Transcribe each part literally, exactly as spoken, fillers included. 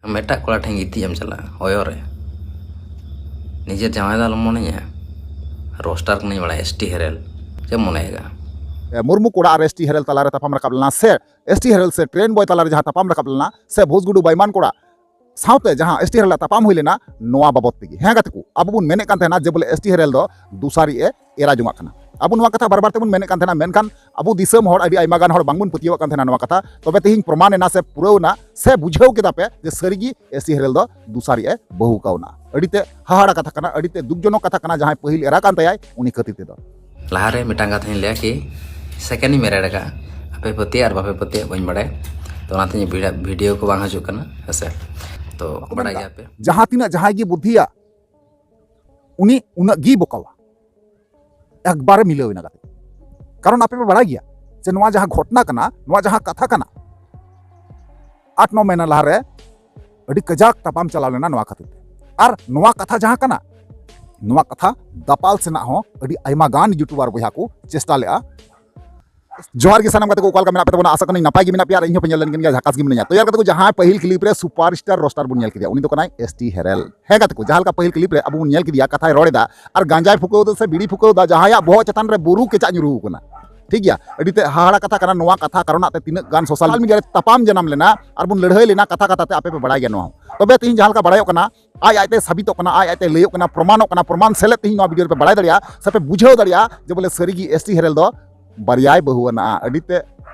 ᱢᱤᱫᱴᱟᱜ ᱠᱚᱲᱟ ᱴᱷᱮᱱ ᱜᱤᱛᱤᱡ ᱮᱢ ᱪᱟᱞᱟᱜᱼᱟ ᱦᱚᱭᱚ ᱨᱮ, ᱱᱤᱡᱮᱨ ᱡᱟᱶᱟᱭ ᱫᱚ ᱟᱞᱚᱢ ᱢᱚᱱᱮᱭᱟ, ᱨᱳᱥᱴᱟᱨ ᱠᱟᱹᱱᱟᱹᱧ ᱵᱟᱲᱟᱭᱟ, ᱮᱥ ᱴᱤ ᱦᱮᱨᱮᱞ, ᱪᱮᱫ ᱮᱢ ᱢᱚᱱᱮᱭᱮᱫᱟ? ᱢᱩᱨᱢᱩ ᱠᱚᱲᱟ ᱟᱨ ᱮᱥ ᱴᱤ ᱦᱮᱨᱮᱞ ᱛᱟᱞᱟᱨᱮ ᱛᱟᱯᱟᱢ ᱨᱟᱠᱟᱵ ᱞᱮᱱᱟ, ᱥᱮ ᱮᱥ ᱴᱤ ᱦᱮᱨᱮᱞ ᱥᱮ ᱴᱨᱮᱱ ᱵᱚᱭ ᱛᱟᱞᱟᱨᱮ ᱡᱟᱦᱟᱸ ᱛᱟᱯᱟᱢ ᱨᱟᱠᱟᱵ ᱞᱮᱱᱟ, ᱥᱮ ᱵᱷᱩᱥᱜᱩᱰᱩ ᱵᱟᱭᱢᱟᱱ ᱠᱚᱲᱟ ᱥᱟᱶᱛᱮ ᱡᱟᱦᱟᱸ ᱮᱥ ᱴᱤ ᱦᱮᱨᱮᱞ ᱛᱟᱯᱟᱢ ᱦᱩᱭ ᱞᱮᱱᱟ, ᱱᱚᱣᱟ ᱵᱟᱵᱚᱫ ᱛᱮᱜᱮ᱾ ᱦᱮᱸ ᱜᱟᱛᱮ ᱠᱚ, ᱟᱵᱚ ᱵᱚᱱ ᱢᱮᱱᱮᱫ ᱠᱟᱱ ᱛᱟᱦᱮᱱᱟ ᱡᱮ ᱵᱚᱞᱮ ᱮᱥ ᱴᱤ ᱦᱮᱨᱮᱞ ᱫᱚ ᱫᱩᱥᱟᱨᱤ ᱮ ᱮᱨᱟ ᱡᱚᱝᱟᱜ ᱠᱟᱱᱟ᱾ ᱟᱵᱚ ᱱᱚᱣᱟ ᱠᱟᱛᱷᱟ ᱵᱟᱨ ᱵᱟᱨ ᱛᱮᱵᱚᱱ ᱢᱮᱱᱮᱫ ᱠᱟᱱ ᱛᱟᱦᱮᱱᱟ, ᱢᱮᱱᱠᱷᱟᱱ ᱟᱵᱚ ᱫᱤᱥᱚᱢ ᱦᱚᱲ ᱟᱹᱰᱤ ᱟᱭᱢᱟ ᱜᱟᱱ ᱦᱚᱲ ᱵᱟᱝᱵᱚᱱ ᱯᱟᱹᱛᱭᱟᱹᱣᱟᱜ ᱠᱟᱱ ᱛᱟᱦᱮᱱᱟ ᱱᱚᱣᱟ ᱠᱟᱛᱷᱟ᱾ ᱛᱚᱵᱮ ᱛᱮᱦᱮᱧ ᱯᱨᱚᱢᱟᱱ ᱮᱱᱟ ᱥᱮ ᱯᱩᱨᱟᱹᱣ ᱮᱱᱟ ᱥᱮ ᱵᱩᱡᱷᱟᱹᱣ ᱠᱮᱫᱟ ᱯᱮ ᱡᱮ ᱥᱟᱹᱨᱤᱜᱮ ᱮᱥ ᱴᱤ ᱦᱮᱨᱮᱞ ᱫᱚ ᱫᱩᱥᱟᱨᱤ ᱮ ᱵᱟᱹᱦᱩ ᱠᱟᱣᱱᱟ᱾ ᱟᱹᱰᱤᱛᱮ ᱦᱟᱦᱟᱲᱟ ᱠᱟᱛᱷᱟ ᱠᱟᱱᱟ, ᱟᱹᱰᱤᱛᱮ ᱫᱩᱠᱡᱚᱱᱚᱠ ᱠᱟᱛᱷᱟ ᱠᱟᱱᱟ ᱡᱟᱦᱟᱸᱭ ᱯᱟᱹᱦᱤᱞ ᱮᱨᱟ ᱠᱟᱱ ᱛᱟᱭᱟᱭ ᱩᱱᱤ ᱠᱷᱟᱹᱛᱤᱨ ᱛᱮᱫᱚ᱾ ᱞᱟᱦᱟᱨᱮ ᱢᱤᱫᱴᱟᱝ ᱠᱟᱛᱷᱟᱧ ᱞᱟᱹᱭᱟ ᱠᱤ, second ᱤᱧ ᱢᱮᱨᱮᱰ ᱟᱠᱟᱫᱼᱟ, ᱟᱯᱮ ᱯᱟᱹᱛᱭᱟᱹᱜ ᱟᱨ ᱵᱟᱯᱮ ᱯᱟᱹᱛᱭᱟᱹᱜ ᱵᱟᱹᱧ ᱵᱟᱲᱟᱭᱟ, ᱛᱚ ᱚᱱᱟᱛᱮ ᱤᱧᱟᱹᱜ ᱵᱷᱤᱰᱤᱭᱳ ᱠᱚ ᱵᱟᱝ ᱦᱤᱡᱩᱜ ᱠᱟᱱᱟ, ᱦᱮᱸᱥᱮ? ᱛᱚ ᱵᱟᱲᱟᱭ ᱜᱮᱭᱟ ᱯᱮ᱾ ᱡᱟᱦᱟᱸ ᱛᱤᱱᱟᱹᱜ ᱡᱟᱦᱟᱸᱭ ᱜᱮ ᱵᱩᱫᱽᱫᱷᱤᱭᱟ ᱩᱱᱤ ᱩᱱᱟᱹᱜ ᱜᱮ ᱵᱚᱠᱟᱣᱟ, ᱮᱠᱵᱟᱨᱮ ᱢᱤᱞᱟᱹᱣ ᱮᱱᱟ ᱜᱟᱛᱮ᱾ ᱠᱟᱨᱚᱱ ᱟᱯᱮ ᱯᱮ ᱵᱟᱲᱟᱭ ᱜᱮᱭᱟ ᱡᱮ ᱱᱚᱣᱟ ᱡᱟᱦᱟᱸ ᱜᱷᱚᱴᱱᱟ ᱠᱟᱱᱟ, ᱱᱚᱣᱟ ᱡᱟᱦᱟᱸ ᱠᱟᱛᱷᱟ ᱠᱟᱱᱟ, ᱟᱴ ᱱᱚ ᱢᱟᱹᱦᱱᱟᱹ ᱞᱟᱦᱟᱨᱮ ᱟᱹᱰᱤ ᱠᱟᱡᱟᱠ ᱛᱟᱯᱟᱢ ᱪᱟᱞᱟᱣ ᱞᱮᱱᱟ ᱱᱚᱣᱟ ᱠᱷᱟᱹᱛᱤᱨ ᱛᱮ᱾ ᱟᱨ ᱱᱚᱣᱟ ᱠᱟᱛᱷᱟ ᱡᱟᱦᱟᱸ ᱠᱟᱱᱟ, ᱱᱚᱣᱟ ᱠᱟᱛᱷᱟ ᱫᱟᱯᱟᱞ ᱥᱮᱱᱟᱜ ᱦᱚᱸ ᱟᱹᱰᱤ ᱟᱭᱢᱟ ᱜᱟᱱ ᱭᱩᱴᱩᱵᱟᱨ ᱵᱚᱭᱦᱟ ᱠᱚ ᱪᱮᱥᱴᱟ ᱞᱮᱜᱼᱟ᱾ ᱡᱚᱦᱟᱨ ᱜᱮ ᱥᱟᱱᱟᱢ ᱜᱟᱛᱮ ᱠᱚ, ᱚᱠᱟ ᱞᱮᱠᱟ ᱢᱮᱱᱟᱜ ᱯᱮ ᱛᱟᱵᱚᱱᱟ? ᱟᱥᱟ ᱠᱟᱹᱱᱟᱹᱧ ᱱᱟᱯᱟᱭ ᱜᱮ ᱢᱮᱱᱟᱜ ᱯᱮᱭᱟ ᱟᱨ ᱤᱧ ᱦᱚᱸ ᱯᱮ ᱧᱮᱞ ᱞᱮᱱ ᱠᱟᱱ ᱜᱮᱭᱟ, ᱡᱷᱟᱠᱟᱥ ᱜᱮ ᱢᱤᱱᱟᱹᱧᱟ᱾ ᱛᱚ ᱭᱟᱨ ᱜᱟᱛᱮ ᱠᱚ, ᱡᱟᱦᱟᱸᱭ ᱯᱟᱹᱦᱤᱞ ᱠᱞᱤᱯ ᱨᱮ ᱥᱩᱯᱟᱨ ᱥᱴᱟᱨ ᱨᱳᱥᱴᱟᱨ ᱵᱚᱱ ᱧᱮᱞ ᱠᱮᱫᱮᱭᱟ, ᱩᱱᱤ ᱫᱚ ᱠᱟᱱᱟᱭ ᱮᱥ ᱴᱤ ᱦᱮᱨᱮᱞ᱾ ᱦᱮᱸ ᱜᱟᱛᱮ ᱠᱚ, ᱡᱟᱦᱟᱸ ᱞᱮᱠᱟ ᱯᱟᱹᱦᱤᱞ ᱠᱞᱤᱯ ᱨᱮ ᱟᱵᱚ ᱵᱚᱱ ᱧᱮᱞ ᱠᱮᱫᱮᱭᱟ, ᱠᱟᱛᱷᱟᱭ ᱨᱚᱲ ᱮᱫᱟ ᱟᱨ ᱜᱟᱸᱡᱟᱭ ᱯᱷᱩᱠᱟᱹᱣ ᱮᱫᱟ ᱥᱮ ᱵᱤᱲᱤ ᱯᱷᱩᱠᱟᱹᱣ ᱮᱫᱟ, ᱡᱟᱦᱟᱸᱭᱟᱜ ᱵᱚᱦᱚᱜ ᱪᱮᱛᱟᱱ ᱨᱮ ᱵᱩᱨᱩ ᱠᱮᱪᱟᱜ ᱧᱩᱨᱩ ᱟᱠᱟᱱᱟ᱾ ᱴᱷᱤᱠ ᱜᱮᱭᱟ, ᱟᱹᱰᱤ ᱛᱮ ᱦᱟᱦᱟᱲᱟ ᱠᱟᱛᱷᱟ ᱠᱟᱱᱟ᱾ ᱱᱚᱣᱟ ᱠᱟᱛᱷᱟ ᱠᱟᱨᱚᱱᱟᱜ ᱛᱮ ᱛᱤᱱᱟᱹᱜ ᱜᱟᱱ ᱥᱳᱥᱟᱞ ᱢᱤᱰᱤᱭᱟ ᱨᱮ ᱛᱟᱯᱟᱢ ᱡᱟᱱᱟᱢ ᱞᱮᱱᱟ ᱟᱨ ᱵᱚᱱ ᱞᱟᱹᱲᱦᱟᱹᱭ ᱞᱮᱱᱟ ᱠᱟᱛᱷᱟ ᱠᱟᱛᱷᱟ ᱛᱮ, ᱟᱯᱮ ᱯᱮ ᱵᱟᱲᱟᱭ ᱜᱮᱭᱟ ᱱᱚᱣᱟ ᱦᱚᱸ᱾ ᱛᱚᱵᱮ ᱛᱮᱦᱮᱧ ᱡᱟᱦᱟᱸ ᱞᱮᱠᱟ ᱵᱟᱲᱟᱭᱚᱜ ᱠᱟᱱᱟ, ᱟᱡ ᱟᱡᱛᱮ ᱥᱟᱵᱤᱛᱚᱜ ᱠᱟᱱᱟ, ᱟᱡ ᱟᱡᱛᱮ ᱞᱟᱹᱭᱚᱜ ᱠᱟᱱᱟ, ᱯᱨᱚᱢᱟᱱᱚᱜ ᱠᱟᱱᱟ, ᱯᱨᱚᱢᱟᱱ ᱥᱮᱞᱮᱫ ᱛᱮᱦᱮᱧ ᱱᱚᱣᱟ ᱵᱷᱤᱰᱤᱭᱳ ᱨᱮᱯᱮ ᱵᱟᱲᱟᱭ ᱫᱟᱲᱮᱭᱟᱜᱼᱟ ᱥᱮ ᱯᱮ ᱵᱩᱡᱷᱟᱹᱣ ᱫᱟᱲᱮᱭᱟᱜᱼᱟ ᱡᱮ ᱵᱚᱞᱮ ᱥᱟᱹᱨᱤᱜᱮ ᱮᱥ ᱴᱤ ᱦᱮᱨᱮᱞ ᱫᱚ ᱵᱟᱨᱭᱟᱭ ᱵᱟᱹᱦᱩ ᱟᱱᱟᱜᱼᱟ᱾ ᱟᱹᱰᱤ ᱛᱮ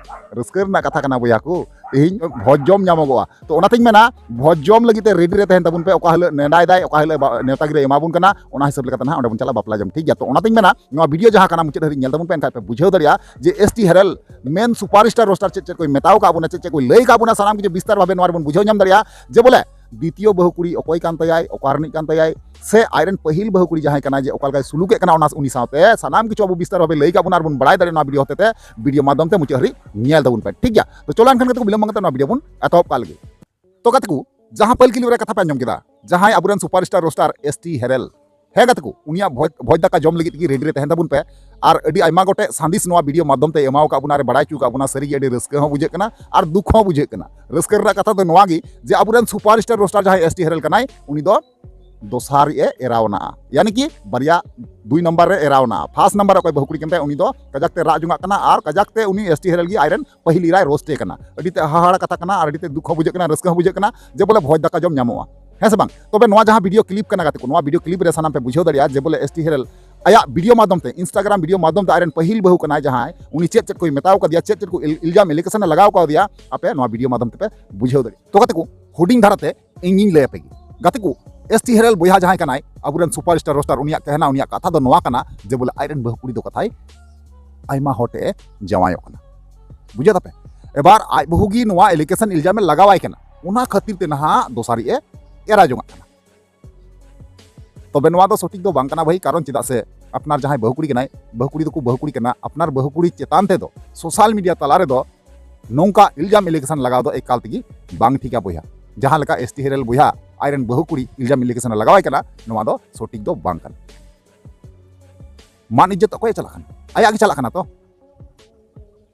ᱨᱟᱹᱥᱠᱟᱹ ᱨᱮᱱᱟᱜ ᱠᱟᱛᱷᱟ ᱠᱟᱱᱟ ᱵᱚᱭᱦᱟ ᱠᱚ, ᱛᱮᱦᱮᱧ ᱵᱷᱚᱡᱽ ᱡᱚᱢ ᱧᱟᱢᱚᱜᱚᱜᱼᱟ᱾ ᱛᱚ ᱚᱱᱟᱛᱤᱧ ᱢᱮᱱᱟ, ᱵᱷᱚᱡᱽ ᱡᱚᱢ ᱞᱟᱹᱜᱤᱫ ᱛᱮ ᱨᱮᱰᱤ ᱨᱮ ᱛᱟᱦᱮᱱ ᱛᱟᱵᱚᱱ ᱯᱮ᱾ ᱚᱠᱟ ᱦᱤᱞᱳᱜ ᱱᱮᱰᱟᱭ ᱫᱟᱭ, ᱚᱠᱟ ᱦᱤᱞᱳᱜ ᱵᱟ-, ᱱᱮᱣᱛᱟ ᱜᱤᱨᱟᱹ ᱮᱢᱟ ᱵᱚᱱ ᱠᱟᱱᱟ, ᱚᱱᱟ ᱦᱤᱥᱟᱹᱵ ᱞᱮᱠᱟᱛᱮ ᱱᱟᱦᱟᱜ ᱚᱸᱰᱮ ᱵᱚᱱ ᱪᱟᱞᱟᱜᱼᱟ ᱵᱟᱯᱞᱟ ᱡᱚᱢ, ᱴᱷᱤᱠ ᱜᱮᱭᱟ? ᱛᱚ ᱚᱱᱟᱛᱤᱧ ᱢᱮᱱᱟ, ᱱᱚᱣᱟ ᱵᱷᱤᱰᱤᱭᱳ ᱡᱟᱦᱟᱸ ᱠᱟᱱᱟ ᱢᱩᱪᱟᱹᱫ ᱦᱟᱹᱨᱤᱡ ᱧᱮᱞ ᱛᱟᱵᱚᱱ ᱯᱮ, ᱮᱱᱠᱷᱟᱡ ᱯᱮ ᱵᱩᱡᱷᱟᱹᱣ ᱫᱟᱲᱮᱭᱟᱜᱼᱟ ᱡᱮ ᱮᱥ ᱴᱤ ᱦᱮᱨᱮᱞ ᱢᱮᱱ ᱥᱩᱯᱟᱨ ᱥᱴᱟᱨ ᱨᱳᱥᱴᱟᱨ ᱪᱮᱫ ᱪᱮᱫ ᱠᱚᱭ ᱢᱮᱛᱟᱣ ᱠᱟᱜ ᱵᱚᱱᱟ, ᱪᱮᱫ ᱪᱮᱫ ᱠᱚᱭ ᱞᱟᱹᱭ ᱠᱟᱜ ᱵᱚᱱᱟ, ᱥᱟᱱᱟᱢ ᱠᱤᱪᱷᱩ ᱵᱤᱥᱛᱟᱨ ᱵᱷᱟᱵᱮ ᱱᱚᱣᱟ ᱨᱮᱵᱚᱱ ᱵᱩᱡᱷᱟᱹᱣ ᱧᱟᱢ ᱫᱟᱲᱮᱭᱟᱜᱼᱟ ᱡᱮ ᱵᱚᱞᱮ ᱫᱤᱛᱤᱭᱚ ᱵᱟᱹᱦᱩ ᱠᱩᱲᱤ ᱚᱠᱚᱭ ᱠᱟᱱ ᱛᱟᱭᱟᱭ, ᱚᱠᱟ ᱨᱤᱱᱤᱡ ᱠᱟᱱ ᱛᱟᱭᱟᱭ, ᱥᱮ ᱟᱡᱨᱮᱱ ᱯᱟᱹᱦᱤᱞ ᱵᱟᱹᱦᱩ ᱠᱩᱲᱤ ᱡᱟᱦᱟᱸᱭ ᱠᱟᱱᱟᱭ, ᱡᱮ ᱚᱠᱟ ᱞᱮᱠᱟᱭ ᱥᱩᱞᱩᱠᱮᱫ ᱠᱟᱱᱟ ᱚᱱᱟ, ᱩᱱᱤ ᱥᱟᱶᱛᱮ ᱥᱟᱱᱟᱢ ᱠᱤᱪᱷᱩ ᱟᱵᱚ ᱵᱤᱥᱛᱟᱨ ᱵᱷᱟᱵᱮ ᱞᱟᱹᱭ ᱠᱟᱜ ᱵᱚᱱᱟ ᱟᱨ ᱵᱚᱱ ᱵᱟᱲᱟᱭ ᱫᱟᱲᱮᱭᱟᱜᱼᱟ ᱱᱚᱣᱟ ᱵᱷᱤᱰᱤᱭᱳ ᱦᱚᱛᱮᱛᱮ, ᱵᱷᱤᱰᱤᱭᱳ ᱢᱟᱫᱽᱫᱷᱚᱢ ᱛᱮ ᱢᱩᱪᱟᱹᱫ ᱦᱟᱹᱨᱤᱡ ᱧᱮᱞ ᱛᱟᱵᱚᱱ ᱯᱮ, ᱴᱷᱤᱠ ᱜᱮᱭᱟ? ᱛᱚ ᱪᱚᱞᱚ ᱮᱱᱠᱷᱟᱱ ᱜᱟᱛᱮ ᱠᱚ, ᱵᱤᱞᱚᱢ ᱵᱟᱝ ᱠᱟᱛᱮ ᱱᱚᱣᱟ ᱵᱷᱤᱰᱤᱭᱳ ᱵᱚᱱ ᱮᱛᱚᱦᱚᱵ ᱠᱟᱜ ᱞᱮᱜᱮ᱾ ᱛᱚ ᱜᱟᱛᱮ ᱠᱚ, ᱡᱟᱦᱟᱸ ᱯᱟᱹᱦᱤᱞ ᱠᱞᱤᱯ ᱨᱮ ᱠᱟᱛᱷᱟ ᱯᱮ ᱟᱸᱡᱚᱢ ᱠᱮᱫᱟ, ᱡᱟᱦᱟᱸᱭ ᱟᱵᱚᱨᱮᱱ super star rockstar S T ᱦᱮᱨᱮᱞ, ᱦᱮᱸ ᱜᱟᱛᱮ ᱠᱚ, ᱩᱱᱤᱭᱟᱜ ᱵᱷᱚᱡᱽ ᱵᱷᱚᱡᱽ ᱫᱟᱠᱟ ᱡᱚᱢ ᱞᱟᱹᱜᱤᱫ ᱜᱮ ᱨᱮᱰᱤ ᱨᱮ ᱛᱟᱦᱮᱱ ᱛᱟᱵᱚᱱ ᱯᱮ᱾ ᱟᱨ ᱟᱹᱰᱤ ᱟᱭᱢᱟ ᱜᱚᱴᱮᱡ ᱥᱟᱸᱫᱮᱥ ᱱᱚᱣᱟ ᱵᱷᱤᱰᱤᱭᱳ ᱢᱟᱫᱽᱫᱷᱚᱢ ᱛᱮ ᱮᱢᱟᱣ ᱟᱠᱟᱫ ᱵᱚᱱᱟ ᱟᱨ ᱵᱟᱲᱟᱭ ᱦᱚᱪᱚ ᱟᱠᱟᱫ ᱵᱚᱱᱟ, ᱥᱟᱹᱨᱤᱜᱮ ᱟᱹᱰᱤ ᱨᱟᱹᱥᱠᱟᱹ ᱦᱚᱸ ᱵᱩᱡᱷᱟᱹᱜ ᱠᱟᱱᱟ ᱟᱨ ᱫᱩᱠ ᱦᱚᱸ ᱵᱩᱡᱷᱟᱹᱜ ᱠᱟᱱᱟ᱾ ᱨᱟᱹᱥᱠᱟᱹ ᱨᱮᱱᱟᱜ ᱠᱟᱛᱷᱟ ᱫᱚ ᱱᱚᱣᱟ ᱜᱮ ᱡᱮ ᱟᱵᱚᱨᱮᱱ ᱥᱩᱯᱟᱨ ᱥᱴᱟᱨ ᱨᱳᱥᱴᱟᱨ ᱡᱟᱦᱟᱸᱭ ᱮᱥ ᱴᱤ ᱦᱮᱨᱮᱞ ᱠᱟᱱᱟᱭ, ᱩᱱᱤ ᱫᱚ ᱫᱚᱥᱟᱨ ᱮ ᱮᱨᱟᱣᱱᱟ, ᱭᱟᱱᱤ ᱠᱤ ᱵᱟᱨᱭᱟ, ᱫᱩᱭ ᱱᱟᱢᱵᱟᱨ ᱨᱮ ᱮᱨᱟᱣᱱᱟ᱾ ᱯᱷᱟᱥᱴ ᱱᱟᱢᱵᱟᱨ ᱨᱮ ᱚᱠᱚᱭ ᱵᱟᱹᱦᱩ ᱠᱩᱲᱤ ᱠᱟᱱ ᱛᱟᱭᱟ, ᱩᱱᱤ ᱫᱚ ᱠᱟᱡᱟᱠ ᱛᱮ ᱨᱟᱜ ᱡᱚᱝᱟᱜ ᱠᱟᱱᱟ ᱟᱨ ᱠᱟᱡᱟᱠ ᱛᱮ ᱩᱱᱤ ᱮᱥ ᱴᱤ ᱦᱮᱨᱮᱞ ᱜᱮ ᱟᱡᱨᱮᱱ ᱯᱟᱹᱦᱤᱞ ᱤᱨᱟᱭ ᱨᱳᱥᱴ ᱮ ᱠᱟᱱᱟ᱾ ᱟᱹᱰᱤ ᱛᱮ ᱦᱟᱦᱟᱲᱟ ᱠᱟᱛᱷᱟ ᱠᱟᱱᱟ ᱟᱨ ᱟᱹᱰᱤ ᱛᱮ ᱫᱩᱠ ᱦᱚᱸ ᱵᱩᱡᱷᱟᱹᱜ ᱠᱟᱱᱟ, ᱨᱟᱹᱥᱠᱟᱹ ᱦᱚᱸ ᱵᱩᱡᱷᱟᱹᱜ ᱠᱟᱱᱟ ᱡᱮ ᱵᱚᱞᱮ ᱵᱷᱚᱡᱽ ᱫᱟᱠᱟ ᱡᱚᱢ ᱧᱟᱢᱚᱜᱼᱟ, ᱦᱮᱸ ᱥᱮ ᱵᱟᱝ? ᱛᱚᱵᱮ ᱱᱚᱣᱟ ᱡᱟᱦᱟᱸ ᱵᱷᱤᱰᱤᱭᱳ ᱠᱞᱤᱯ ᱠᱟᱱᱟ ᱜᱟᱛᱮ ᱠᱚ, ᱱᱚᱣᱟ ᱵᱷᱤᱰᱤᱭᱳ ᱠᱞᱤᱯ ᱨᱮ ᱥᱟᱱᱟᱢ ᱯᱮ ᱵᱩᱡᱷᱟᱹᱣ ᱫᱟᱲᱮᱭᱟᱜᱼᱟ ᱡᱮ ᱵᱚᱞᱮ ᱮᱥ ᱴᱤ ᱦᱮᱨᱮᱞ ᱟᱭᱟᱜ ᱵᱷᱤᱰᱤᱭᱳ ᱢᱟᱫᱽᱫᱷᱚᱢ ᱛᱮ, ᱤᱱᱥᱴᱟᱜᱨᱟᱢ ᱵᱷᱤᱰᱤᱭᱳ ᱢᱟᱫᱽᱫᱷᱚᱢ ᱛᱮ ᱟᱡᱨᱮᱱ ᱯᱟᱹᱦᱤᱞ ᱵᱟᱹᱦᱩ ᱠᱟᱱᱟᱭ ᱡᱟᱦᱟᱸᱭ, ᱩᱱᱤ ᱪᱮᱫ ᱪᱮᱫ ᱠᱚᱭ ᱢᱮᱛᱟᱣ ᱠᱟᱫᱮᱭᱟ, ᱪᱮᱫ ᱪᱮᱫ ᱠᱚ ᱤᱞ- ᱤᱞᱡᱟᱢ ᱮᱞᱤᱜᱮᱥᱚᱱ ᱮ ᱞᱟᱜᱟᱣ ᱠᱟᱣᱫᱮᱭᱟ, ᱟᱯᱮ ᱱᱚᱣᱟ ᱵᱷᱤᱰᱤᱭᱳ ᱢᱟᱫᱽᱫᱷᱚᱢ ᱛᱮᱯᱮ ᱵᱩᱡᱷᱟᱹᱣ ᱫᱟᱲᱮᱭᱟᱜᱼᱟ᱾ ᱛᱚ ᱜᱟᱛᱮ ᱠᱚ, ᱦᱩᱰᱤᱧ ᱫᱷᱟᱨᱟ ᱛᱮ ᱤᱧ ᱜᱤᱧ ᱞᱟᱹᱭ ᱟᱯᱮ ᱜᱮ᱾ ᱜᱟᱛᱮ ᱠᱚ, ᱮᱥ ᱴᱤ ᱦᱮᱨᱮᱞ ᱵᱚᱭᱦᱟ ᱡᱟᱦᱟᱸᱭ ᱠᱟᱱᱟᱭ, ᱟᱵᱚᱨᱮᱱ ᱥᱩᱯᱟᱨ ᱥᱴᱟᱨ ᱨᱳᱥᱴᱟᱨ, ᱩᱱᱤᱭᱟᱜ ᱠᱟᱦᱱᱟ, ᱩᱱᱤᱭᱟᱜ ᱠᱟᱛᱷᱟ ᱫᱚ ᱱᱚᱣᱟ ᱠᱟᱱᱟ ᱡᱮ ᱵᱚᱞᱮ ᱟᱡᱨᱮᱱ ᱵᱟᱹᱦᱩ ᱠᱩᱲᱤ ᱫᱚ ᱠᱟᱛᱷᱟᱭ ᱟᱭᱢᱟ ᱦᱚᱲ ᱴᱷᱮᱡ ᱮ ᱡᱟᱶᱟᱭᱚᱜ ᱠᱟᱱᱟ᱾ ᱵᱩᱡᱷᱟᱹᱣ ᱫᱟᱯᱮ? ᱮᱵᱟᱨ ᱟᱡ ᱵᱟᱹᱦᱩ ᱜᱮ ᱱᱚᱣᱟ ᱮᱞᱤᱜᱮᱥᱚᱱ ᱤᱞᱡᱟᱢ ᱮ ᱞᱟᱜᱟᱣᱟᱭ ᱠᱟᱱᱟ, ᱚᱱᱟ ᱠᱷᱟᱹᱛᱤᱨ ᱛᱮ ᱱᱟᱦᱟᱜ ᱫᱚᱥᱟᱨᱤᱡ ᱮ ᱮᱨᱟ ᱡᱚᱝᱟᱜ ᱠᱟᱱᱟ᱾ ᱛᱚᱵᱮ ᱱᱚᱣᱟ ᱫᱚ ᱥᱚᱴᱷᱤᱠ ᱫᱚ ᱵᱟᱝ ᱠᱟᱱᱟ ᱵᱷᱟᱹᱭ, ᱠᱟᱨᱚᱱ ᱪᱮᱫᱟᱜ ᱥᱮ ᱟᱯᱱᱟᱨ ᱡᱟᱦᱟᱸᱭ ᱵᱟᱹᱦᱩ ᱠᱩᱲᱤ ᱠᱟᱱᱟᱭ, ᱵᱟᱹᱦᱩ ᱠᱩᱲᱤ ᱫᱚᱠᱚ ᱵᱟᱹᱦᱩ ᱠᱩᱲᱤ ᱠᱟᱱᱟ, ᱟᱯᱱᱟᱨ ᱵᱟᱹᱦᱩ ᱠᱩᱲᱤ ᱪᱮᱛᱟᱱ ᱛᱮᱫᱚ ᱥᱳᱥᱟᱞ ᱢᱤᱰᱤᱭᱟ ᱛᱟᱞᱟ ᱨᱮᱫᱚ ᱱᱚᱝᱠᱟ ᱤᱞᱡᱟᱢ ᱮᱞᱤᱜᱮᱥᱚᱱ ᱞᱟᱜᱟᱣ ᱫᱚ ᱮᱠᱟᱞ ᱛᱮᱜᱮ ᱵᱟᱝ ᱴᱷᱤᱠᱟ ᱵᱚᱭᱦᱟ᱾ ᱡᱟᱦᱟᱸ ᱞᱮᱠᱟ ᱮᱥ ᱴᱤ ᱦᱮᱨᱮᱞ ᱵᱚᱭᱦᱟ ᱟᱡᱨᱮᱱ ᱵᱟᱹᱦᱩ ᱠᱩᱲᱤ ᱤᱞᱡᱟᱢ ᱮᱞᱤᱜᱮᱥᱚᱱ ᱮ ᱞᱟᱜᱟᱣᱟᱭ ᱠᱟᱱᱟ, ᱱᱚᱣᱟ ᱫᱚ ᱥᱚᱴᱷᱤᱠ ᱫᱚ ᱵᱟᱝ ᱠᱟᱱᱟ᱾ ᱢᱟᱱ ᱤᱡᱽᱡᱚᱛ ᱚᱠᱚᱭᱮ ᱪᱟᱞᱟᱜ ᱠᱟᱱᱟ? ᱟᱭᱟᱜ ᱜᱮ ᱪᱟᱞᱟᱜ ᱠᱟᱱᱟ ᱛᱚ,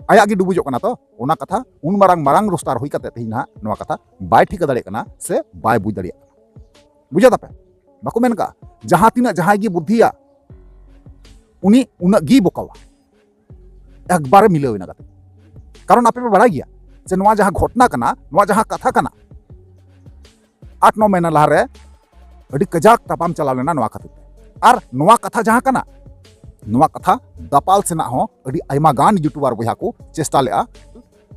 ᱟᱭᱟᱜ ᱜᱮ ᱰᱩᱵᱩᱡᱚᱜ ᱠᱟᱱᱟ ᱛᱚ᱾ ᱚᱱᱟ ᱠᱟᱛᱷᱟ ᱩᱱ ᱢᱟᱨᱟᱝ ᱢᱟᱨᱟᱝ ᱨᱳᱥᱴᱟᱨ ᱦᱩᱭ ᱠᱟᱛᱮ ᱛᱮᱦᱮᱧ ᱱᱟᱦᱟᱜ ᱱᱚᱣᱟ ᱠᱟᱛᱷᱟ ᱵᱟᱭ ᱴᱷᱤᱠᱟᱹ ᱫᱟᱲᱮᱭᱟᱜ ᱠᱟᱱᱟ ᱥᱮ ᱵᱟᱭ ᱵᱩᱡᱽ ᱫᱟᱲᱮᱭᱟᱜ ᱠᱟᱱᱟ᱾ ᱵᱩᱡᱷᱟᱹᱣ ᱫᱟᱯᱮ? ᱵᱟᱠᱚ ᱢᱮᱱ ᱠᱟᱜᱼᱟ, ᱡᱟᱦᱟᱸ ᱛᱤᱱᱟᱹᱜ ᱡᱟᱦᱟᱸᱭ ᱜᱮ ᱵᱩᱫᱽᱫᱷᱤᱭᱟ, ᱩᱱᱤ ᱩᱱᱟᱹᱜ ᱜᱮ ᱵᱚᱠᱟᱣᱟ᱾ ᱮᱠᱵᱟᱨᱮ ᱢᱤᱞᱟᱹᱣ ᱮᱱᱟ ᱜᱟᱛᱮ᱾ ᱠᱟᱨᱚᱱ ᱟᱯᱮ ᱯᱮ ᱵᱟᱲᱟᱭ ᱜᱮᱭᱟ ᱡᱮ ᱱᱚᱣᱟ ᱡᱟᱦᱟᱸ ᱜᱷᱚᱴᱱᱟ ᱠᱟᱱᱟ, ᱱᱚᱣᱟ ᱡᱟᱦᱟᱸ ᱠᱟᱛᱷᱟ ᱠᱟᱱᱟ, ᱟᱴ ᱱᱚ ᱢᱟᱹᱦᱱᱟᱹ ᱞᱟᱦᱟᱨᱮ ᱟᱹᱰᱤ ᱠᱟᱡᱟᱠ ᱛᱟᱯᱟᱢ ᱪᱟᱞᱟᱣ ᱞᱮᱱᱟ ᱱᱚᱣᱟ ᱠᱷᱟᱹᱛᱤᱨ ᱛᱮ᱾ ᱟᱨ ᱱᱚᱣᱟ ᱠᱟᱛᱷᱟ ᱡᱟᱦᱟᱸ ᱠᱟᱱᱟ, ᱱᱚᱣᱟ ᱠᱟᱛᱷᱟ ᱫᱟᱯᱟᱞ ᱥᱮᱱᱟᱜ ᱦᱚᱸ ᱟᱹᱰᱤ ᱟᱭᱢᱟ ᱜᱟᱱ ᱭᱩᱴᱩᱵᱟᱨ ᱵᱚᱭᱦᱟ ᱠᱚ ᱪᱮᱥᱴᱟ ᱞᱮᱜᱼᱟ,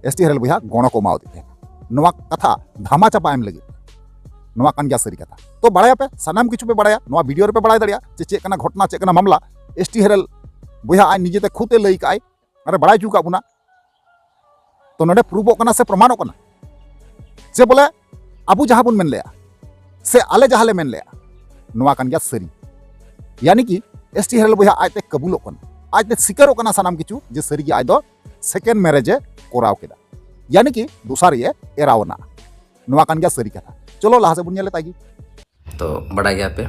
ᱮᱥ ᱴᱤ ᱦᱮᱨᱮᱞ ᱵᱚᱭᱦᱟ ᱜᱚᱲᱚ ᱠᱚ ᱮᱢᱟᱣᱫᱮ ᱛᱟᱦᱮᱸᱱᱟ ᱱᱚᱣᱟ ᱠᱟᱛᱷᱟ ᱫᱷᱟᱢᱟ ᱪᱟᱯᱟ ᱮᱢ ᱞᱟᱹᱜᱤᱫ᱾ ᱱᱚᱣᱟ ᱠᱟᱱ ᱜᱮᱭᱟ ᱥᱟᱹᱨᱤ ᱠᱟᱛᱷᱟ᱾ ᱛᱚ ᱵᱟᱲᱟᱭᱟᱯᱮ, ᱥᱟᱱᱟᱢ ᱠᱤᱪᱷᱩ ᱯᱮ ᱵᱟᱲᱟᱭᱟ, ᱱᱚᱣᱟ ᱵᱷᱤᱰᱤᱭᱳ ᱨᱮᱯᱮ ᱵᱟᱲᱟᱭ ᱫᱟᱲᱮᱭᱟᱜᱼᱟ ᱡᱮ ᱪᱮᱫ ᱠᱟᱱᱟ ᱜᱷᱚᱴᱱᱟ, ᱪᱮᱫ ᱠᱟᱱᱟ ᱢᱟᱢᱞᱟ᱾ ᱮᱥ ᱴᱤ ᱦᱮᱨᱮᱞ ᱵᱚᱭᱦᱟ ᱟᱡ ᱱᱤᱡᱮᱛᱮ ᱠᱷᱩᱫ ᱮ ᱞᱟᱹᱭ ᱠᱟᱜᱼᱟᱭ ᱟᱨᱮ ᱵᱟᱲᱟᱭ ᱦᱚᱪᱚ ᱠᱟᱜ ᱵᱚᱱᱟ᱾ ᱛᱚ ᱱᱚᱰᱮ ᱯᱨᱩᱵᱷᱚᱜ ᱠᱟᱱᱟ ᱥᱮ ᱯᱨᱚᱢᱟᱱᱚᱜ ᱠᱟᱱᱟ ᱡᱮ ᱵᱚᱞᱮ ᱟᱵᱚ ᱡᱟᱦᱟᱸ ᱵᱚᱱ ᱢᱮᱱ ᱞᱮᱜᱼᱟ ᱥᱮ ᱟᱞᱮ ᱡᱟᱦᱟᱸ ᱞᱮ ᱢᱮᱱ ᱞᱮᱜᱼᱟ, ᱱᱚᱣᱟ ᱠᱟᱱ ᱜᱮᱭᱟ ᱥᱟᱹᱨᱤ᱾ ᱭᱟᱱᱤ ᱠᱤ ᱮᱥ ᱴᱤ ᱦᱮᱨᱮᱞ ᱵᱚᱭᱦᱟ ᱟᱡᱛᱮ ᱠᱟᱹᱵᱩᱞᱚᱜ ᱠᱟᱱᱟ, ᱟᱡᱛᱮ ᱥᱤᱠᱟᱨᱚᱜ ᱠᱟᱱᱟ ᱥᱟᱱᱟᱢ ᱠᱤᱪᱷᱩ ᱡᱮ ᱥᱟᱹᱨᱤ ᱜᱮ ᱟᱡ ᱫᱚ ᱥᱮᱠᱮᱱᱰ ᱢᱮᱨᱮᱡᱽ ᱮ ᱠᱚᱨᱟᱣ ᱠᱮᱫᱟ, ᱭᱟᱱᱤ ᱠᱤ ᱫᱚᱥᱟᱨ ᱮ ᱮᱨᱟᱣ ᱮᱱᱟ᱾ ᱱᱚᱣᱟ ᱠᱟᱱ ᱜᱮᱭᱟ ᱥᱟᱹᱨᱤ ᱠᱟᱛᱷᱟ᱾ ᱪᱚᱞᱚ ᱞᱟᱦᱟ ᱥᱮᱫ ᱵᱚᱱ ᱧᱮᱞ ᱞᱮ ᱛᱟᱭ ᱜᱮ᱾ ᱛᱚ ᱵᱟᱰᱟᱭ ᱜᱮᱭᱟ ᱯᱮ,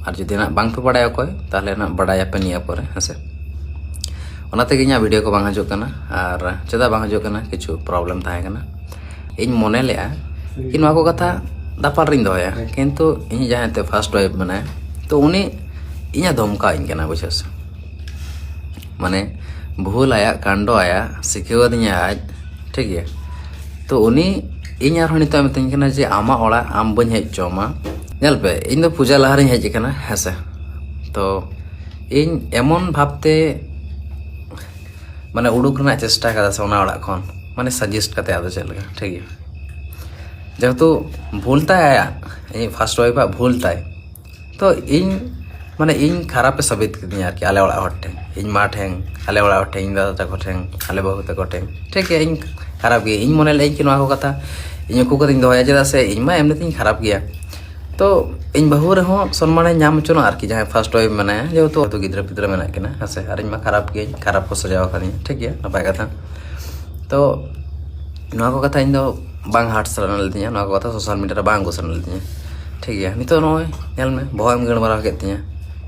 ᱟᱨ ᱡᱩᱫᱤ ᱱᱟᱜ ᱵᱟᱝ ᱯᱮ ᱵᱟᱲᱟᱭᱟ ᱚᱠᱚᱭ, ᱛᱟᱦᱚᱞᱮ ᱱᱟᱜ ᱵᱟᱲᱟᱭᱟᱯᱮ ᱱᱤᱭᱟᱹ ᱯᱚᱨᱮ, ᱦᱮᱸᱥᱮ? ᱚᱱᱟ ᱛᱮᱜᱮ ᱤᱧᱟᱹᱜ ᱵᱷᱤᱰᱤᱭᱳ ᱠᱚ ᱵᱟᱝ ᱦᱤᱡᱩᱜ ᱠᱟᱱᱟ᱾ ᱟᱨ ᱪᱮᱫᱟᱜ ᱵᱟᱝ ᱦᱤᱡᱩᱜ ᱠᱟᱱᱟ? ᱠᱤᱪᱷᱩ ᱯᱨᱚᱵᱞᱮᱢ ᱛᱟᱦᱮᱸ ᱠᱟᱱᱟ᱾ ᱤᱧ ᱢᱚᱱᱮ ᱞᱮᱫᱼᱟ ᱠᱤ ᱱᱚᱣᱟ ᱠᱚ ᱠᱟᱛᱷᱟ ᱫᱟᱯᱟᱞ ᱨᱤᱧ ᱫᱚᱦᱚᱭᱟ, ᱠᱤᱱᱛᱩ ᱤᱧ ᱡᱟᱦᱟᱸᱭ ᱛᱮ ᱯᱷᱟᱥᱴ ᱣᱟᱭᱤᱯ ᱢᱮᱱᱟᱭᱟ, ᱛᱚ ᱩᱱᱤ ᱤᱧᱮ ᱫᱷᱚᱢᱠᱟᱣᱤᱧ ᱠᱟᱱᱟ, ᱵᱩᱡᱷᱟᱹᱣ ᱥᱮ? ᱢᱟᱱᱮ ᱵᱷᱩᱞ ᱟᱭᱟᱜ, ᱠᱟᱱᱰᱚ ᱟᱭᱟᱜ, ᱥᱤᱠᱷᱟᱹᱣᱟᱫᱤᱧᱟ ᱟᱡ, ᱴᱷᱤᱠ ᱜᱮᱭᱟ᱾ ᱛᱚ ᱩᱱᱤ ᱤᱧ ᱟᱨᱦᱚᱸ ᱱᱤᱛᱚᱜ ᱢᱤᱛᱟᱹᱧ ᱠᱟᱱᱟ ᱡᱮ ᱟᱢᱟᱜ ᱚᱲᱟᱜ ᱟᱢ ᱵᱟᱹᱧ ᱦᱮᱡ ᱦᱚᱪᱚ ᱟᱢᱟ᱾ ᱧᱮᱞ ᱯᱮ, ᱤᱧ ᱫᱚ ᱯᱩᱡᱟ ᱞᱟᱦᱟ ᱨᱤᱧ ᱦᱮᱡ ᱟᱠᱟᱱᱟ, ᱦᱮᱸ ᱥᱮ? ᱛᱚ ᱤᱧ ᱮᱢᱚᱱ ᱵᱷᱟᱵᱽᱛᱮ ᱢᱟᱱᱮ ᱩᱰᱩᱠ ᱨᱮᱱᱟᱜ ᱪᱮᱥᱴᱟ ᱠᱟᱫᱟ ᱥᱮ ᱚᱱᱟ ᱚᱲᱟᱜ ᱠᱷᱚᱱ, ᱢᱟᱱᱮ ᱥᱟᱡᱮᱥᱴ ᱠᱟᱛᱮ, ᱟᱫᱚ ᱪᱮᱫ ᱞᱮᱠᱟ, ᱴᱷᱤᱠ ᱜᱮᱭᱟ᱾ ᱡᱮᱦᱮᱛᱩ ᱵᱷᱩᱞ ᱛᱟᱭ ᱟᱭᱟᱜ, ᱤᱧ ᱯᱷᱟᱥᱴ ᱣᱟᱭᱤᱯᱟᱜ ᱵᱷᱩᱞ ᱛᱟᱭ, ᱛᱚ ᱤᱧ ᱢᱟᱱᱮ ᱤᱧ ᱠᱷᱟᱨᱟᱯᱮ ᱥᱟᱵᱤᱛ ᱠᱤᱫᱤᱧᱟ ᱟᱨᱠᱤ, ᱟᱞᱮ ᱚᱲᱟᱜ ᱦᱚᱲ ᱴᱷᱮᱱ, ᱤᱧ ᱢᱟ ᱴᱷᱮᱱ, ᱟᱞᱮ ᱚᱲᱟᱜ ᱦᱚᱲ ᱴᱷᱮᱱ, ᱤᱧ ᱫᱟᱫᱟ ᱛᱟᱠᱚ ᱴᱷᱮᱱ, ᱟᱞᱮ ᱵᱟᱹᱦᱩ ᱛᱟᱠᱚ ᱴᱷᱮᱱ, ᱴᱷᱤᱠ ᱜᱮᱭᱟ᱾ ᱤᱧ ᱠᱷᱟᱨᱟᱯ ᱜᱮ, ᱤᱧ ᱢᱚᱱᱮ ᱞᱮᱫᱟᱹᱧ ᱠᱤ ᱱᱚᱣᱟ ᱠᱚ ᱠᱟᱛᱷᱟ ᱤᱧ ᱩᱠᱩ ᱠᱟᱛᱮᱧ ᱫᱚᱦᱚᱭᱟ, ᱪᱮᱫᱟᱜ ᱥᱮ ᱤᱧ ᱢᱟ ᱮᱢᱱᱤ ᱛᱤᱧ ᱠᱷᱟᱨᱟᱯ ᱜᱮᱭᱟ᱾ ᱛᱚ ᱤᱧ ᱵᱟᱹᱦᱩ ᱨᱮᱦᱚᱸ ᱥᱚᱱᱢᱟᱱᱮ ᱧᱟᱢ ᱦᱚᱪᱚᱱᱟ ᱟᱨᱠᱤ, ᱡᱟᱦᱟᱸᱭ ᱯᱷᱟᱥᱴ ᱣᱟᱭᱤᱯ ᱢᱮᱱᱟᱭᱟ, ᱡᱮᱦᱮᱛᱩ ᱜᱤᱫᱽᱨᱟᱹ ᱯᱤᱫᱽᱨᱟᱹ ᱢᱮᱱᱟᱜ ᱠᱤᱱᱟ, ᱦᱮᱸ ᱥᱮ? ᱟᱨ ᱤᱧ ᱢᱟ ᱠᱷᱟᱨᱟᱯ ᱜᱤᱭᱟᱹᱧ, ᱠᱷᱟᱨᱟᱯ ᱠᱚ ᱥᱟᱡᱟᱣ ᱟᱠᱟᱫᱤᱧᱟ, ᱴᱷᱤᱠ ᱜᱮᱭᱟ, ᱱᱟᱯᱟᱭ ᱠᱟᱛᱷᱟ᱾ ᱛᱚ ᱱᱚᱣᱟ ᱠᱚ ᱠᱟᱛᱷᱟ ᱤᱧ ᱫᱚ ᱵᱟᱝ ᱦᱟᱴ ᱥᱟᱱᱟ ᱞᱤᱫᱤᱧᱟ, ᱱᱚᱣᱟ ᱠᱚ ᱠᱟᱛᱷᱟ ᱥᱳᱥᱟᱞ ᱢᱤᱰᱤᱭᱟ ᱨᱮ ᱵᱟᱝ ᱟᱹᱜᱩ ᱥᱟᱱᱟ ᱞᱤᱫᱤᱧᱟ, ᱴᱷᱤᱠ ᱜᱮᱭᱟ᱾ ᱱᱤᱛᱚᱜ ᱱᱚᱜᱼᱚᱭ ᱧᱮᱞ ᱢᱮ, ᱵᱚᱦᱚᱜ ᱮᱢ ᱜᱟᱹᱲ ᱢᱟᱨᱟᱣ ᱠᱮᱫ ᱛᱤᱧᱟ,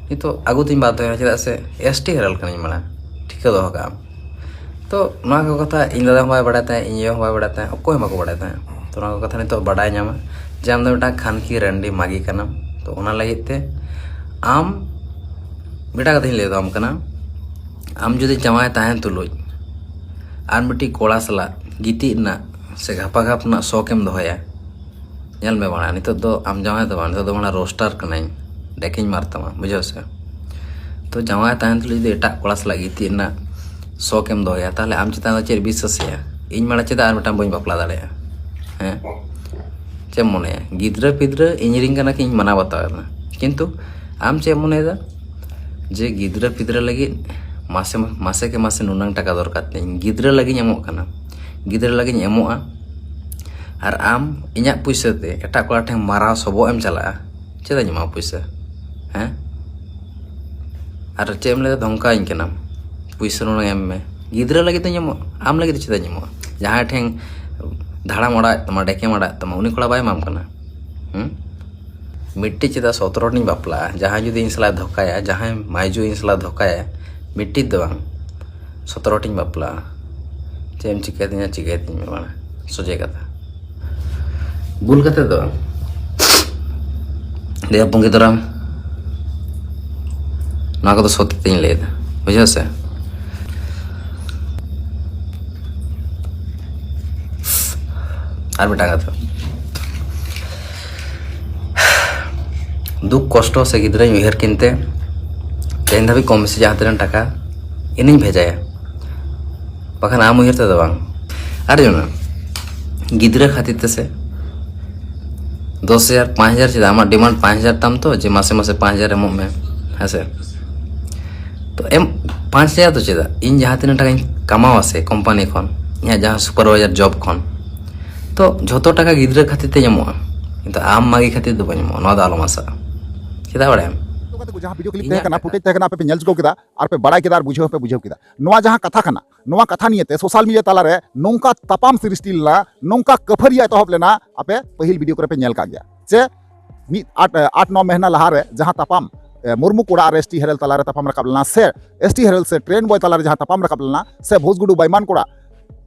ᱱᱤᱛᱚᱜ ᱟᱹᱜᱩ ᱛᱤᱧ ᱵᱟᱫᱽᱫᱷᱚᱭᱮᱱᱟ, ᱪᱮᱫᱟᱜ ᱥᱮ ᱮᱥ ᱴᱤ ᱦᱮᱨᱟᱞ ᱠᱟᱹᱱᱟᱹᱧ ᱢᱟᱲᱟᱝ, ᱴᱷᱤᱠᱟᱹ ᱫᱚᱦᱚ ᱠᱟᱜ ᱟᱢ᱾ ᱛᱚ ᱱᱚᱣᱟ ᱠᱚ ᱠᱟᱛᱷᱟ ᱤᱧ ᱫᱟᱫᱟ ᱦᱚᱸ ᱵᱟᱭ ᱵᱟᱲᱟᱭ ᱛᱟᱦᱮᱸᱫ, ᱤᱧ ᱟᱭᱳ ᱦᱚᱸ ᱵᱟᱭ ᱵᱟᱲᱟᱭ ᱛᱟᱦᱮᱸᱫ, ᱚᱠᱚᱭ ᱦᱚᱸ ᱵᱟᱠᱚ ᱵᱟᱲᱟᱭ ᱛᱟᱦᱮᱸᱫ᱾ ᱛᱚ ᱱᱚᱣᱟ ᱠᱚ ᱠᱟᱛᱷᱟ ᱱᱤᱛᱚᱜ ᱵᱟᱰᱟᱭ ᱧᱟᱢᱟ ᱡᱮ ᱟᱢ ᱫᱚ ᱢᱤᱫᱴᱟᱝ ᱠᱷᱟᱱᱠᱤ ᱨᱟᱱᱰᱤ ᱢᱟᱜᱤ ᱠᱟᱱᱟᱢ᱾ ᱛᱚ ᱚᱱᱟ ᱞᱟᱹᱜᱤᱫ ᱛᱮ ᱟᱢ, ᱢᱤᱫᱴᱟᱝ ᱠᱟᱛᱷᱟᱧ ᱞᱟᱹᱭ ᱫᱟᱢ ᱠᱟᱱᱟ, ᱟᱢ ᱡᱩᱫᱤ ᱡᱟᱶᱟᱭ ᱛᱟᱦᱮᱱ ᱛᱩᱞᱩᱡ ᱟᱨ ᱢᱤᱫᱴᱤᱡ ᱠᱚᱲᱟ ᱥᱟᱞᱟᱜ ᱜᱤᱛᱤᱡ ᱨᱮᱱᱟᱜ ᱥᱮ ᱜᱷᱟᱯᱟ ᱜᱷᱟᱯ ᱨᱮᱱᱟᱜ ᱥᱚᱠ ᱮᱢ ᱫᱚᱦᱚᱭᱟ, ᱧᱮᱞ ᱢᱮ ᱵᱟᱲᱟ, ᱱᱤᱛᱚᱜ ᱫᱚ ᱟᱢ ᱡᱟᱶᱟᱭ ᱫᱚ ᱵᱟᱝ, ᱱᱤᱛᱚᱜ ᱫᱚ ᱢᱟᱱᱮ ᱨᱳᱥᱴᱟᱨ ᱠᱟᱹᱱᱟᱹᱧ, ᱰᱮᱠᱮᱧ ᱢᱟᱨ ᱛᱟᱢᱟ, ᱵᱩᱡᱷᱟᱹᱣ ᱥᱮ? ᱛᱚ ᱡᱟᱶᱟᱭ ᱛᱟᱦᱮᱱ ᱛᱩᱞᱩᱡ ᱡᱩᱫᱤ ᱮᱴᱟᱜ ᱠᱚᱲᱟ ᱥᱟᱞᱟᱜ ᱜᱤᱛᱤᱡ ᱨᱮᱱᱟᱜ ᱥᱚᱠ ᱮᱢ ᱫᱚᱦᱚᱭᱟ, ᱛᱟᱦᱚᱞᱮ ᱟᱢ ᱪᱮᱛᱟᱱ ᱫᱚ ᱪᱮᱫ ᱵᱤᱥᱥᱟᱹᱥ ᱦᱮᱡᱼᱟ? ᱤᱧ ᱢᱟᱲᱟᱝ ᱪᱮᱫᱟᱜ ᱟᱨ ᱢᱤᱫᱴᱟᱝ ᱵᱟᱹᱧ ᱵᱟᱯᱞᱟ ᱫᱟᱲᱮᱭᱟᱜᱼᱟ? ᱦᱮᱸ, ᱪᱮᱫ ᱮᱢ ᱢᱚᱱᱮᱭᱟ? ᱜᱤᱫᱽᱨᱟᱹ ᱯᱤᱫᱽᱨᱟᱹ ᱤᱧ ᱨᱮᱱ ᱠᱟᱱᱟ ᱠᱤ, ᱤᱧ ᱢᱟᱱᱟᱣ ᱵᱟᱛᱟᱣ ᱮᱱᱟ, ᱠᱤᱱᱛᱩ ᱟᱢ ᱪᱮᱫ ᱮᱢ ᱢᱚᱱᱮᱭᱮᱫᱟ ᱡᱮ ᱜᱤᱫᱽᱨᱟᱹ ᱯᱤᱫᱽᱨᱟᱹ ᱞᱟᱹᱜᱤᱫ ᱢᱟᱥᱮ, ᱢᱟᱥᱮ ᱠᱮ ᱢᱟᱥᱮ ᱱᱩᱱᱟᱹᱝ ᱴᱟᱠᱟ ᱫᱚᱨᱠᱟᱨ ᱛᱤᱧ, ᱜᱤᱫᱽᱨᱟᱹ ᱞᱟᱹᱜᱤᱫ ᱤᱧ ᱮᱢᱚᱜ ᱠᱟᱱᱟ, ᱜᱤᱫᱽᱨᱟᱹ ᱞᱟᱹᱜᱤᱫ ᱤᱧ ᱮᱢᱚᱜᱼᱟ, ᱟᱨ ᱟᱢ ᱤᱧᱟᱹᱜ ᱯᱩᱭᱥᱟᱹ ᱛᱮ ᱮᱴᱟᱜ ᱠᱚᱲᱟ ᱴᱷᱮᱱ ᱢᱟᱨᱟᱣ ᱥᱚᱵᱚᱜ ᱮᱢ ᱪᱟᱞᱟᱜᱼᱟ? ᱪᱮᱫᱟᱜ ᱤᱧ ᱮᱢᱟ ᱯᱩᱭᱥᱟᱹ? ᱦᱮᱸ? ᱟᱨ ᱪᱮᱫ ᱮᱢ ᱞᱟᱹᱭᱫᱟ, ᱫᱷᱚᱢᱠᱟᱣᱤᱧ ᱠᱟᱱᱟᱢ, ᱯᱩᱭᱥᱟᱹ ᱱᱩᱱᱟᱹᱝ ᱮᱢ ᱢᱮ? ᱜᱤᱫᱽᱨᱟᱹ ᱞᱟᱹᱜᱤᱫ ᱫᱚᱧ ᱮᱢᱚᱜᱼᱟ, ᱟᱢ ᱞᱟᱹᱜᱤᱫ ᱫᱚ ᱪᱮᱫᱟᱜ ᱤᱧ ᱮᱢᱚᱜᱼᱟ? ᱡᱟᱦᱟᱸᱭ ᱴᱷᱮᱱ ᱫᱷᱟᱲᱟᱢ ᱚᱲᱟᱜ ᱛᱟᱢᱟ, ᱰᱮᱠᱮᱢ ᱚᱲᱟᱜ ᱛᱟᱢᱟ, ᱩᱱᱤ ᱠᱚᱲᱟ ᱵᱟᱭ ᱮᱢᱟᱢ ᱠᱟᱱᱟ? ᱦᱩᱸ? ᱢᱤᱫᱴᱤᱡ ᱪᱮᱫᱟᱜ ᱥᱚᱛᱨᱚ ᱴᱤᱧ ᱵᱟᱯᱞᱟᱜᱼᱟ? ᱡᱟᱦᱟᱸᱭ ᱡᱩᱫᱤ ᱤᱧ ᱥᱟᱞᱟᱜ ᱫᱷᱳᱠᱟᱭᱟ, ᱡᱟᱦᱟᱸᱭ ᱢᱟᱭᱡᱩ ᱤᱧ ᱥᱟᱞᱟᱜ ᱫᱷᱳᱠᱟᱭᱟ, ᱢᱤᱫᱴᱤᱡ ᱫᱚ ᱵᱟᱝ, ᱥᱚᱛᱨᱚ ᱴᱤᱧ ᱵᱟᱯᱞᱟᱜᱼᱟ᱾ ᱪᱮᱫ ᱮᱢ ᱪᱤᱠᱟᱹᱭ ᱛᱤᱧᱟ, ᱪᱤᱠᱟᱹᱭ ᱛᱤᱧ ᱢᱮ ᱢᱟᱲᱟᱝ, ᱥᱚᱡᱷᱮ ᱠᱟᱛᱷᱟ᱾ ᱵᱷᱩᱞ ᱠᱟᱛᱮ ᱫᱚ ᱵᱟᱝ᱾ ᱫᱮᱭᱟ ᱯᱩᱸᱜᱤ ᱫᱟᱨᱟᱢ, ᱱᱚᱣᱟ ᱠᱚᱫᱚ ᱥᱚᱛ ᱛᱮᱧ ᱞᱟᱹᱭᱫᱟ, ᱵᱩᱡᱷᱟᱹᱣ ᱥᱮ? ᱟᱨ ᱢᱤᱫᱴᱟᱝ ᱠᱟᱛᱷᱟ, ᱫᱩᱠ ᱠᱚᱥᱴᱚ ᱥᱮ ᱜᱤᱫᱽᱨᱟᱹᱧ ᱩᱭᱦᱟᱹᱨ ᱠᱤᱱᱛᱮ ᱛᱮᱦᱮᱧ ᱫᱷᱟᱹᱵᱤᱡ ᱠᱚᱢ ᱵᱮᱥᱤ ᱡᱟᱦᱟᱸ ᱛᱤᱱᱟᱹᱜ ᱴᱟᱠᱟ ᱤᱧᱤᱧ ᱵᱷᱮᱡᱟᱭᱟ, ᱵᱟᱠᱷᱟᱱ ᱟᱢ ᱩᱭᱦᱟᱹᱨ ᱛᱮᱫᱚ ᱵᱟᱝ᱾ ᱟᱨ ᱧᱮᱞ ᱢᱮ, ᱜᱤᱫᱽᱨᱟᱹ ᱠᱷᱟᱹᱛᱤᱨ ᱛᱮᱥᱮ ᱫᱚᱥ ᱦᱟᱡᱟᱨ, ᱯᱟᱸᱪ ᱦᱟᱡᱟᱨ, ᱪᱮᱫᱟᱜ ᱟᱢᱟᱜ ᱰᱤᱢᱟᱱᱰ ᱯᱟᱸᱪ ᱦᱟᱡᱟᱨ ᱛᱟᱢ ᱛᱚ, ᱡᱮ ᱢᱟᱥᱮ ᱢᱟᱥᱮ ᱯᱟᱸᱪ ᱦᱟᱡᱟᱨ ᱮᱢᱚᱜ ᱢᱮ, ᱦᱮᱸ ᱥᱮ? ᱛᱚ ᱮᱢ, ᱯᱟᱸᱪ ᱦᱟᱡᱟᱨ ᱫᱚ ᱪᱮᱫᱟᱜ? ᱤᱧ ᱡᱟᱦᱟᱸ ᱛᱤᱱᱟᱹᱜ ᱴᱟᱠᱟᱧ ᱠᱟᱢᱟᱣᱟ ᱥᱮ ᱠᱳᱢᱯᱟᱱᱤ ᱠᱷᱚᱱ, ᱤᱧᱟᱹᱜ ᱡᱟᱦᱟᱸ ᱥᱩᱯᱟᱨᱵᱷᱟᱭᱡᱟᱨ ᱡᱚᱵ ᱠᱷᱚᱱ, ᱛᱚ ᱡᱷᱚᱛᱚ ᱴᱟᱠᱟ ᱜᱤᱫᱽᱨᱟᱹ ᱠᱷᱟᱹᱛᱤᱨ ᱛᱮᱧ ᱮᱢᱚᱜᱼᱟ, ᱠᱤᱱᱛᱩ ᱟᱢ ᱢᱟᱜᱮ ᱠᱷᱟᱹᱛᱤᱨ ᱫᱚ ᱵᱟᱹᱧ ᱮᱢᱚᱜᱼᱟ, ᱱᱚᱣᱟ ᱫᱚ ᱟᱞᱚᱢ ᱟᱥᱟᱜᱼᱟ᱾ ᱪᱮᱫᱟᱜ ᱵᱟᱲᱟᱭᱟᱢ? ᱡᱟᱦᱟᱸ ᱵᱷᱤᱰᱤᱭᱳ ᱠᱞᱤᱯ ᱤᱧᱟᱹᱜ ᱛᱟᱦᱮᱸ ᱠᱟᱱᱟ, ᱴᱟᱠᱟ᱾ ᱯᱷᱩᱴᱮᱡᱽ ᱛᱟᱦᱮᱸ ᱠᱟᱱᱟ, ᱟᱯᱮ ᱯᱮ ᱧᱮᱞ ᱪᱩᱠᱟᱹᱣ ᱠᱮᱫᱟ, ᱟᱨ ᱯᱮ ᱵᱟᱲᱟᱭ ᱠᱮᱫᱟ, ᱟᱨ ᱵᱩᱡᱷᱟᱹᱣ ᱦᱚᱸᱯᱮ ᱵᱩᱡᱷᱟᱹᱣ ᱠᱮᱫᱟ᱾ ᱱᱚᱣᱟ ᱡᱟᱦᱟᱸ ᱠᱟᱛᱷᱟ ᱠᱟᱱᱟ, ᱱᱚᱣᱟ ᱠᱟᱛᱷᱟ ᱱᱤᱭᱮᱛᱮ ᱥᱳᱥᱟᱞ ᱢᱤᱰᱤᱭᱟ ᱛᱟᱞᱟᱨᱮ ᱱᱚᱝᱠᱟ ᱛᱟᱯᱟᱢ ᱥᱨᱤᱥᱴᱤ ᱞᱮᱱᱟ, ᱱᱚᱝᱠᱟ ᱠᱟᱹᱯᱷᱟᱹᱨᱤᱭᱟᱹ ᱮᱛᱚᱦᱚᱵ ᱞᱮᱱᱟ, ᱟᱯᱮ ᱯᱟᱹᱦᱤᱞ ᱵᱷᱤᱰᱤᱭᱳ ᱠᱚᱨᱮ ᱯᱮ ᱧᱮᱞ ᱠᱟᱜ ᱜᱮᱭᱟ᱾ ᱥᱮ ᱢᱤᱫ ᱟᱴ, ᱟᱴ ᱱᱚ ᱢᱮᱦᱱᱟ ᱞᱟᱦᱟᱨᱮ ᱡᱟᱦᱟᱸ ᱛᱟᱯᱟᱢ, ᱮ, ᱢᱩᱨᱢᱩ ᱠᱚᱲᱟ ᱟᱨ ᱮᱥ ᱴᱤ ᱦᱮᱨᱮᱞ ᱛᱟᱞᱟᱨᱮ ᱛᱟᱯᱟᱢ ᱨᱟᱠᱟᱵ ᱞᱮᱱᱟ, ᱥᱮ ᱮᱥ ᱴᱤ ᱦᱮᱨᱮᱞ ᱥᱮ ᱴᱨᱮᱱ ᱵᱚᱭ ᱛᱟᱞᱟᱨᱮ ᱡᱟᱦᱟᱸ ᱛᱟᱯᱟᱢ ᱨᱟᱠᱟᱵ ᱞᱮᱱᱟ, ᱥᱮ ᱵᱷᱩᱥᱜᱩᱰᱩ ᱵᱟᱭᱢᱟᱱ ᱠᱚᱲᱟ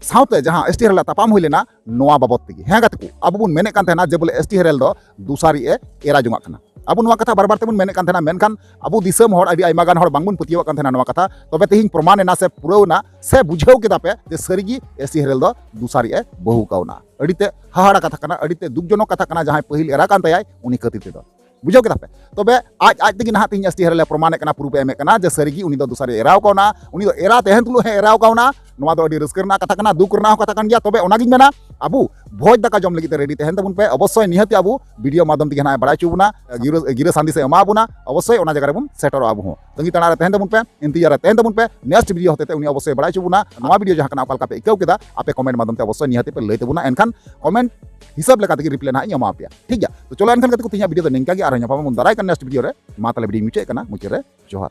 ᱥᱟᱶᱛᱮ ᱡᱟᱦᱟᱸ ᱮᱥ ᱴᱤ ᱦᱮᱨᱮᱞ ᱛᱟᱯᱟᱢ ᱦᱩᱭ ᱞᱮᱱᱟ, ᱱᱚᱣᱟ ᱵᱟᱵᱚᱫ ᱛᱮᱜᱮ᱾ ᱦᱮᱸ ᱜᱟᱛᱮ ᱠᱚ, ᱟᱵᱚ ᱵᱚᱱ ᱢᱮᱱᱮᱫ ᱠᱟᱱ ᱛᱟᱦᱮᱱᱟ ᱡᱮ ᱵᱚᱞᱮ ᱮᱥ ᱴᱤ ᱦᱮᱨᱮᱞ ᱫᱚ ᱫᱩᱥᱟᱨᱤ ᱮ ᱮᱨᱟ ᱡᱚᱝᱟᱜ ᱠᱟᱱᱟ᱾ ᱟᱵᱚ ᱱᱚᱣᱟ ᱠᱟᱛᱷᱟ ᱵᱟᱨ ᱵᱟᱨ ᱛᱮᱵᱚᱱ ᱢᱮᱱᱮᱫ ᱠᱟᱱ ᱛᱟᱦᱮᱱᱟ, ᱢᱮᱱᱠᱷᱟᱱ ᱟᱵᱚ ᱫᱤᱥᱚᱢ ᱦᱚᱲ, ᱟᱹᱰᱤ ᱟᱭᱢᱟ ᱜᱟᱱ ᱦᱚᱲ ᱵᱟᱝᱵᱚᱱ ᱯᱟᱹᱛᱭᱟᱹᱣᱟᱜ ᱠᱟᱱ ᱛᱟᱦᱮᱱᱟ ᱱᱚᱣᱟ ᱠᱟᱛᱷᱟ᱾ ᱛᱚᱵᱮ ᱛᱮᱦᱮᱧ ᱯᱨᱚᱢᱟᱱ ᱮᱱᱟ ᱥᱮ ᱯᱩᱨᱟᱹᱣ ᱮᱱᱟ ᱥᱮ ᱵᱩᱡᱷᱟᱹᱣ ᱠᱮᱫᱟ ᱯᱮ ᱡᱮ ᱥᱟᱹᱨᱤᱜᱮ ᱮᱥ ᱴᱤ ᱦᱮᱨᱮᱞ ᱫᱚ ᱫᱩᱥᱟᱨᱤ ᱮ ᱵᱟᱹᱦᱩ ᱠᱟᱣᱱᱟ᱾ ᱟᱹᱰᱤ ᱛᱮ ᱦᱟᱦᱟᱲᱟ ᱠᱟᱛᱷᱟ ᱠᱟᱱᱟ, ᱟᱹᱰᱤ ᱛᱮ ᱫᱩᱠᱡᱚᱱᱚᱠ ᱠᱟᱛᱷᱟ ᱠᱟᱱᱟ, ᱡᱟᱦᱟᱸᱭ ᱯᱟᱹᱦᱤᱞ ᱮᱨᱟ ᱠᱟᱱ ᱛᱟᱭᱟᱭ ᱩᱱᱤ ᱠᱷᱟᱹᱛᱤᱨ ᱛᱮᱫᱚ᱾ ᱵᱩᱡᱷᱟᱹᱣ ᱠᱮᱫᱟ ᱯᱮ? ᱛᱚᱵᱮ ᱟᱡ, ᱟᱡ ᱛᱮᱜᱮ ᱱᱟᱦᱟᱜ ᱛᱮᱦᱮᱧ ᱮᱥ ᱴᱤ ᱦᱮᱨᱮᱞ ᱮ ᱯᱨᱚᱢᱟᱱᱮᱫ ᱠᱟᱱᱟ, ᱯᱨᱩᱯᱷ ᱮ ᱮᱢᱮᱫ ᱠᱟᱱᱟ ᱡᱮ ᱥᱟᱹᱨᱤᱜᱮ ᱩᱱᱤ ᱫᱚ ᱫᱩᱥᱟᱨᱤ ᱮᱨᱟᱣ ᱠᱟᱣᱱᱟ, ᱩᱱᱤ ᱫᱚ ᱮᱨᱟ ᱛᱟᱦᱮᱱ ᱛᱩᱞᱩᱡ ᱦᱚᱸ ᱮᱨᱟᱣ ᱠᱟᱣᱱᱟ᱾ ᱱᱚᱣᱟ ᱫᱚ ᱟᱹᱰᱤ ᱨᱟᱹᱥᱠᱟᱹ ᱨᱮᱱᱟᱜ ᱠᱟᱛᱷᱟ ᱠᱟᱱᱟ, ᱫᱩᱠ ᱨᱮᱱᱟᱜ ᱦᱚᱸ ᱠᱟᱛᱷᱟ ᱠᱟᱱ ᱜᱮᱭᱟ᱾ ᱛᱚᱵᱮ ᱚᱱᱟᱜᱤᱧ ᱢᱮᱱᱟ, ᱟᱵᱚ ᱵᱷᱚᱡᱽ ᱫᱟᱠᱟ ᱡᱚᱢ ᱞᱟᱹᱜᱤᱫ ᱛᱮ ᱨᱮᱰᱤ ᱛᱟᱦᱮᱱ ᱛᱟᱵᱚᱱ ᱯᱮ᱾ ᱚᱵᱚᱥᱥᱳᱭ ᱱᱤᱦᱟᱹᱛᱤ ᱟᱵᱚ ᱵᱷᱤᱰᱤᱭᱳ ᱢᱟᱫᱽᱫᱷᱚᱢ ᱛᱮᱜᱮ ᱱᱟᱦᱟᱜ ᱮ ᱵᱟᱲᱟᱭ ᱦᱚᱪᱚ ᱵᱚᱱᱟ, ᱜᱤᱨᱟᱹ, ᱜᱤᱨᱟᱹ ᱥᱟᱸᱫᱮᱥ ᱮ ᱮᱢᱟ ᱵᱚᱱᱟ᱾ ᱚᱵᱚᱥᱥᱳᱭ ᱚᱱᱟ ᱡᱟᱭᱜᱟ ᱨᱮᱵᱚᱱ ᱥᱮᱴᱮᱨᱚᱜᱼᱟ ᱟᱵᱚ ᱦᱚᱸ᱾ ᱛᱟᱺᱜᱤ ᱛᱟᱲᱟᱜ ᱨᱮ ᱛᱟᱦᱮᱱ ᱛᱟᱵᱚᱱ ᱯᱮ, ᱤᱱᱛᱤᱡᱟᱨ ᱨᱮ ᱛᱟᱦᱮᱱ ᱛᱟᱵᱚᱱ ᱯᱮ᱾ ᱱᱮᱠᱥᱴ ᱵᱷᱤᱰᱤᱭᱳ ᱦᱚᱛᱮᱛᱮ ᱩᱱᱤ ᱚᱵᱚᱥᱥᱳᱭ ᱵᱟᱲᱟᱭ ᱦᱚᱪᱚ ᱵᱚᱱᱟ᱾ ᱱᱚᱣᱟ ᱵᱷᱤᱰᱤᱭᱳ ᱡᱟᱦᱟᱸ ᱠᱟᱱᱟ, ᱚᱠᱟ ᱞᱮᱠᱟ ᱯᱮ ᱟᱹᱭᱠᱟᱹᱣ ᱠᱮᱫᱟ, ᱟᱯᱮ ᱠᱚᱢᱮᱱᱴ ᱢᱟᱫᱽᱫᱷᱚᱢ ᱛᱮ ᱚᱵᱚᱥᱥᱳᱭ ᱱᱤᱦᱟᱹᱛᱤ ᱯᱮ ᱞᱟᱹᱭ ᱛᱟᱵᱚᱱᱟ᱾ ᱮᱱᱠᱷᱟᱱ ᱠᱚᱢᱮᱱᱴ ᱦᱤᱥᱟᱹᱵ ᱞᱮᱠᱟ ᱛᱮᱜᱮ ᱨᱤᱯᱞᱟᱭ ᱱᱟᱦᱟᱜ ᱤᱧ ᱮᱢᱟ ᱯᱮᱭᱟ, ᱴᱷᱤᱠ ᱜᱮᱭᱟ? ᱛᱚ ᱪᱚᱞᱚ ᱮᱱᱠᱷᱟᱱ ᱜᱟᱛᱮ ᱠᱚ, ᱛᱮᱦᱮᱧᱟᱜ ᱵᱷᱤᱰᱤᱭᱳ ᱫᱚ ᱱᱤᱝᱠᱟ ᱜᱮ, ᱟᱨᱦᱚᱸ ᱧᱟᱯᱟᱢ ᱟᱵᱚᱱ ᱫᱟᱨᱟᱭ ᱠᱟᱱ ᱱᱮᱠᱥᱴ ᱵᱷᱤᱰᱤᱭᱳ ᱨᱮ᱾ ᱢᱟ ᱛᱟᱦᱞᱮ ᱵᱷᱤᱰᱤᱭᱳᱧ ᱢᱩᱪᱟᱹᱫ ᱠᱟᱱᱟ, ᱢᱩᱪᱟᱹᱫ ᱨᱮ ᱡᱚᱦᱟᱨ᱾